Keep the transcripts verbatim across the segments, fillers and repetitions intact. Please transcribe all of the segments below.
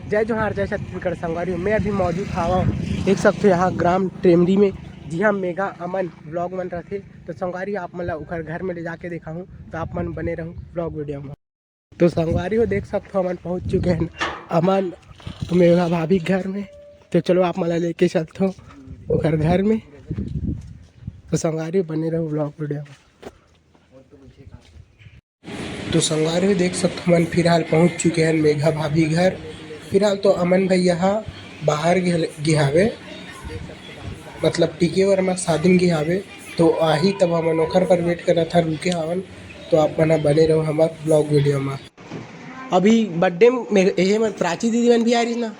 जय जोहार, जय छत्तीसगढ़ संगवारी हो। मैं अभी मौजूद हावव, देख सकथो, यहाँ ग्राम टेमरी में, जिहाँ मेघा अमन vlog मन रथे। तो संगवारी हो, आप मन ला ओकर घर में ले जाके देखाहूँ, तो आप मन बने रहू vlog video में। तो संगवारी हो, देख सकथो, हमन पहुँच चुके हैं अमन, मेघा भाभी के घर में। तो चलो, आप मन ला लेके चलथो ओकर घर में। तो संगवारी हो, बने रहू vlog video में। तो संगवारी हो, देख सकथो, हमन फिलहाल पहुंच चुके हैं मेघा भाभी घर। फिलहाल तो अमन भैया हा बाहर गे, गे हावे, मतलब टीके वर्मा शादी में गे हावे। तो आही तब हमन ओखर पर wait करत हन, रुके हावन। तो आप मन बने रहो हमार vlog video में। अभी birthday में एहे मन प्राची दीदी मन भी आ रही ना।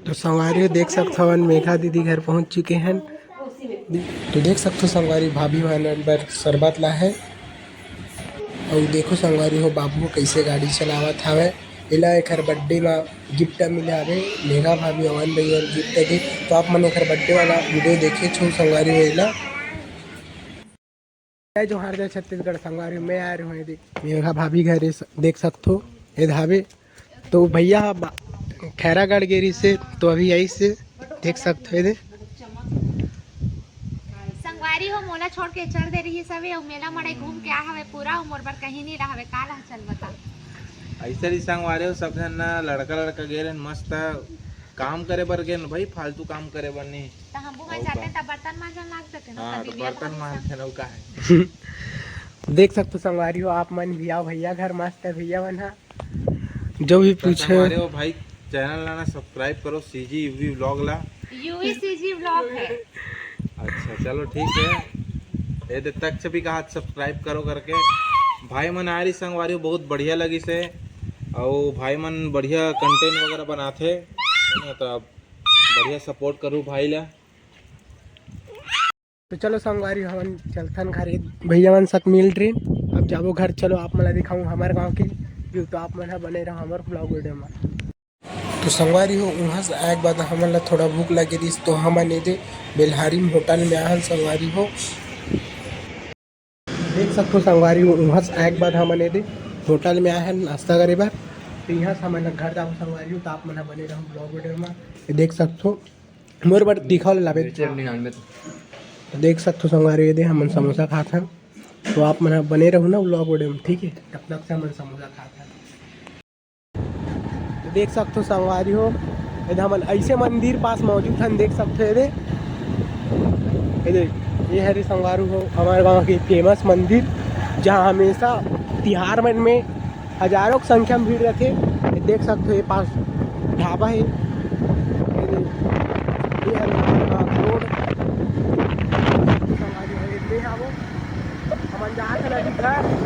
तो संगवारी हो, देख सकथो, हमन मेघा दीदी घर पहुंच चुके हैं। तो देख सकथो संगवारी, भाभी मन बर शरबत ला है। अउ देखो संगवारी हो, बाबू कइसे गाड़ी चलावत हावय। एला एखर birthday मा gift मिले हावे, मेघा भाभी अमन भैया gift दे। तो आप मन एखर birthday वाला video देखे छो संगवारी हो एला। जय जोहार, जय छत्तीसगढ़ संगवारी, मैं आए रहूँ ये देख, मेघा भाभी घर, ये स-, देख सकथो, ये धाबे। तो भैया हा बा-, खैरागढ़ गे रहिस हे, तो अभी आइस हे, देख सकथो ये दे। संगवारी हो, मोला छोड़ के चल दे रहिस हवे, अउ मेला मड़ई घूम के आ हवे पूरा, अउ मोर बर कहीं नहीं रहवे, का ला चल बता। ऐसे ही संगवारी हो, सब झन ना लड़का लड़का गे रहन, मस्त काम करे बर गे न भाई, फालतू काम करे बर नहीं। त हमू मन अउ जाते का? त बर्तन मांजन लाग जाते ना, हाँ, त त बिबिया बर्तन भाभी मांजते ना, का है? देख सकथो संगवारी हो, आप मन भी आओ भैया घर, मस्त है भैया मन हा। जो भी त पूछे संगवारी हो भाई, channel ला ना subscribe करो, CG UV vlog ला। UV CG vlog है। अच्छा, चलो ठीक है। ये दे तक से भी कहा subscribe करो करके। भाई मन आ रही संगवारी हो, बहुत बढ़िया लगिस हे। अउ भाई मन बढ़िया content वगैरह बनाथे, है ना? तो अब बढ़िया support करू भाई ला। तो चलो संगवारी, हमन चलथन घर, भैया मन सक मिल रही। अब जाबो घर, चलो आप मन ला दिखाऊँ हमारे गाँव की view, तो आप मन हा बने रहो हमारे vlog video में। तो संगवारी हो, उहाँ से आए के बाद हमन ला थोड़ा भूख लगे रहिस, तो हमन एदे बेलहारी में होटल में आहन संगवारी हो। देख सकथो संगवारी हो, उहाँ से आए के बाद हमन एदे होटल में आए हन नाश्ता करे बर। तो यहाँ से हमन घर जाबो संगवारी हो, तो आप मन ह बने रहू vlog video में। ये देख सकथो, मोर बर दिखाओ ले लाबे। चटनी नान में तो। तो देख सकथो संगवारी हो, ये दे हमन समोसा खात हन। तो आप मन ह बने रहू ना vlog video में, ठीक है? तब तक से हमन समोसा खात हन। तो देख सकथो संगवारी हो, एदे हमन ऐसे मंदिर पास मौजूद हन, देख सकथो एदे, एदे, ये हरे संगवारी हो हमारे गांव के famous मंदिर, जहां हमेशा तिहार मन में हजारों की संख्या में भीड़ रहथे। ये देख सकथो, ये पास ढाबा है, एदे, ये हरे रोड। संगवारी हो, ये ले आवो, हमन जात हन अभी घर।